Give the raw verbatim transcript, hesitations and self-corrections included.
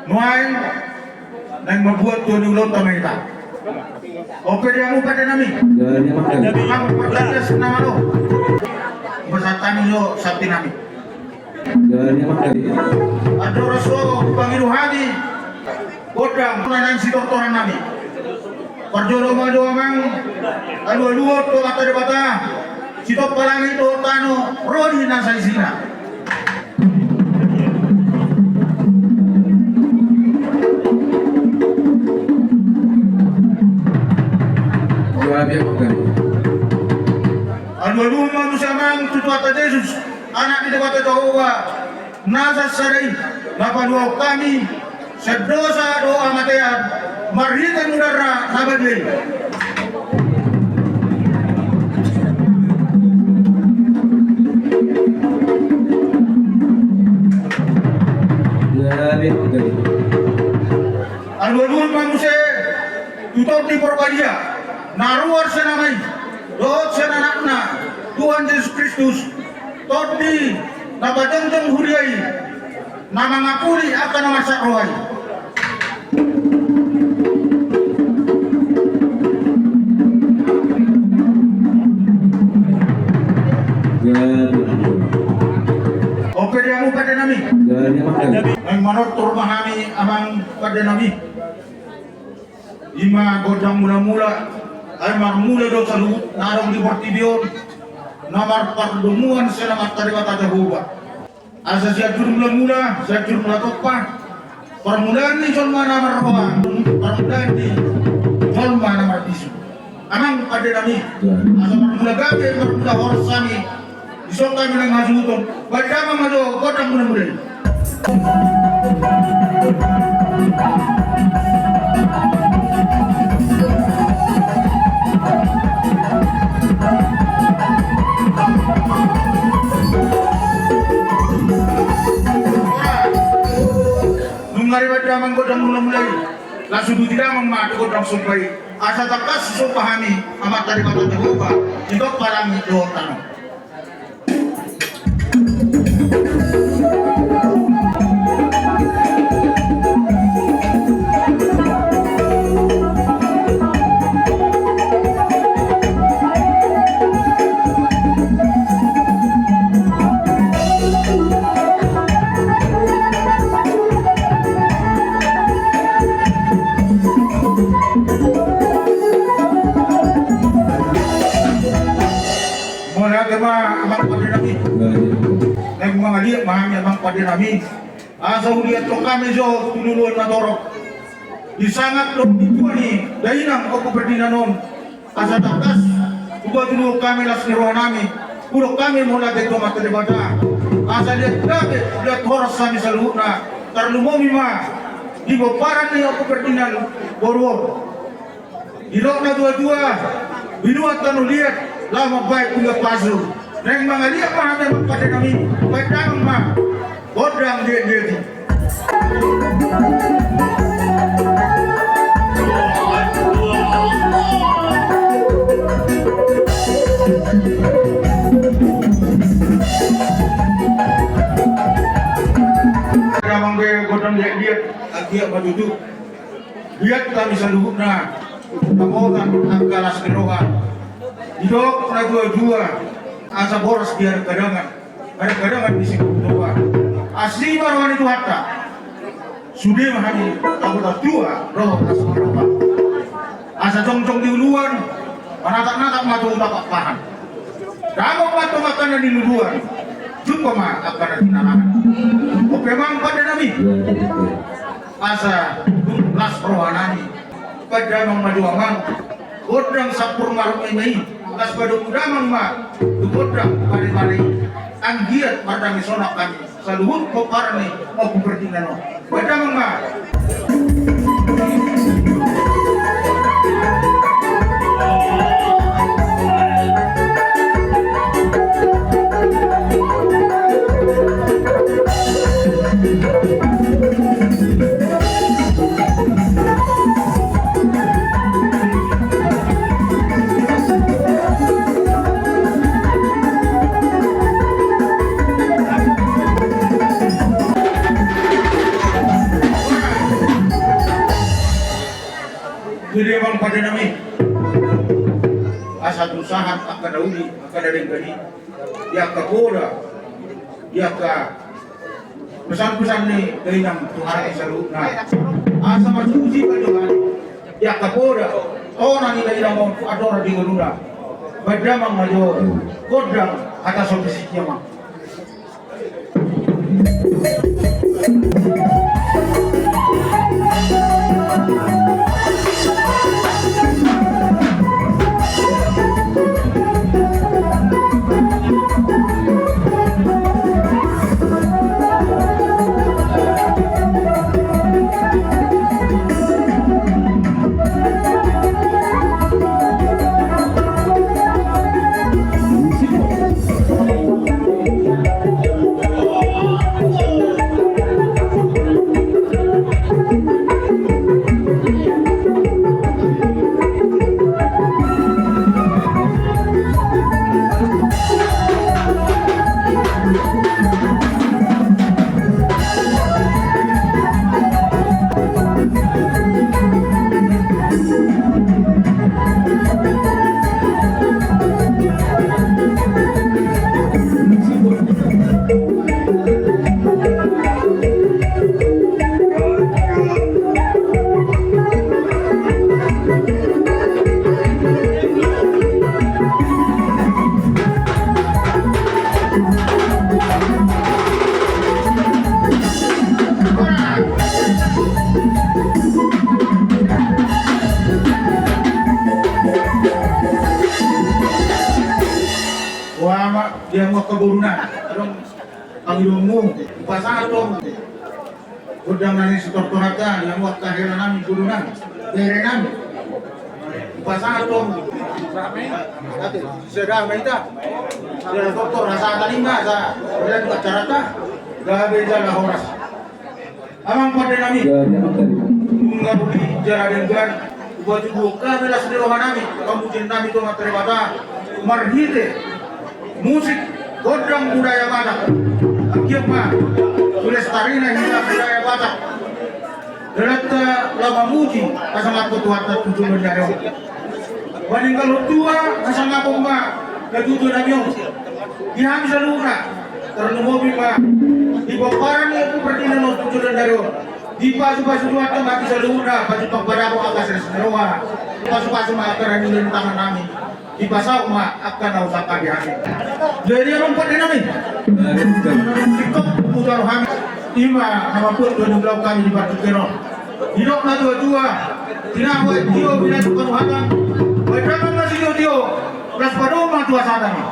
Nuaeng naeng mambuat tua ni ulaonta ma hita. On pe di hamu pande nami. Jadi, Mak. Jadi, Mak, partangiangan nama lo. Pasahat hami jo santi nami. Jadi, Mak. Andorang so hupangido hami gondang na naeng sitortoran nami. Parjolo ma jo amang alualuhon tu Amanta Debata, sitompa langit dohot tano, ro di na saisina. Alualuhon ma muse amang tu Tuhanta Jesus, Anak ni Debata Jahowa, na sasada i, na paluahon hami sian dosa dohot hamatean marhite mudarna na badia i. Alualuhon ma muse tu Tondi Porbadia, na ruar sian Ama i dohot sian Anakna, Tuhan Jesus Kristus, Tondi na pajongjong huria i, na mangapuli angka na marsak roha i. On pe di hamu pande nami. Naeng manortor ma hami amang pande nami. I ma gondang mulamula, ai marmula do saluhut na adong di portibi on, na marpardomuan sian Amanta Debata Jahowa. Asa sian jur mulamula, sian jur mula tompa, parmulaan ni jolma na marroha, parmulaan ni jolma na marbisuk. Amang pande nami, asa marmula gabe, marmula horas hami, dison hami naeng hasuhuton, baen damang ma jo gondang mulamula i. Nunga dibaen damang gondang mulamula i, laos uduti damang ma tu gondang somba i. Asa tangkas sisomba hami Amanta Debata Jahowa, sitompa langit dohot tano. Mauliate ma amang pande nami. Naeng mangaliat ma hami amang pande nami. Asa huliathon hami jo tu luluan na torop, di sangap dohot di tua ni dainang Ompu Ferdinand on. Asa tangkas hupatuduhon hami las ni roha nami, hudok hami mauliate tu Amanta Debata. Asa liat gabe, liat horas hami saluhutna, tarlumobi ma di pomparan ni Ompu Ferdinand boru on. Didok natuatua, binuat tano liat, laho mambahen pinggan pasu. Naeng mangaliat ma hami amang pande nami, baen damang ma gondang liatliat i. Damang be gondang liatliat, anggiat ma tutu liat hami saluhutna, dapotan angka las ni roha. Didok natuatua, asa boras di hadangan, hadangan di sibutuha. Asi ma roha ni Tuhanta, sude ma hami tabo tatua dohot las ni roha. Asa jongjong di uluan, manatapnatap ma tu huta Pakpahan. Dapot ma tong angka na di luluan, jumpa ma angka na di nalahan. On pe amang pande nami. Asa tung las roha nami. Baen damang ma jo amang gondang sampur marmai ma i. Laos padomu damang ma tu gondang pade-pade i. Anggiat mardangi sonang hami saluhut pomparan ni Ompu Ferdinand on. Baen damang ma. Jadi amang pande nami, asa tu sahat angka na uli, angka na denggan i, di angka poda, di angka pesan-pesan ni dainang tu hami saluhutna. Asa marsiuji ma jo hami di angka poda, tona ni dainang on tu andorang di ngoluna. Baen damang ma jo gondang hata sombisiki amang. Wah, mak, dia mau ke Boruna. Adong pangidoanmu, hupasahat ma gondang na nian sitortoranta, di hamu angka hela nami, boru nami, bere nami. Hupasahat ma. Ate, sada ma hita. Sada tortor, asa tadi ma, asa berlanjut acaranta. Gabe jala horas. Amang pande nami. Nunga uli jala denggan, hupatuduhon hami las ni roha nami, pamujin nami tu Amanta Debata, marhite musik gondang budaya Batak. Anggiat ma sulestarina hita budaya Batak. Dalanta laho mamuji, pasangaphon tu Tuhanta tu joloan ni ari on. Maninggalhon tua hasangapon ma na tutu nami on. Di hami saluhutna, tarlumobi ma di pomparan ni Ompu Ferdinand on tu joloan ni ari on. Dipasupasu Tuhanta ma hami saluhutna, pajumpang padapot angka sales ni roha. Pasupasu ma angka na niula ni tangan nami. Dipasaut ma angka na husangkapi hami. Jadi amang pande nami, singkop hutaru hami. Ima na mambuat dua ni ulaon hami di partingkian on. Didok na tua-tua, tinahu aek tio, binatu panuhatan. Baen damang ma sitio-tio, las padomu ma tu hasahatan i.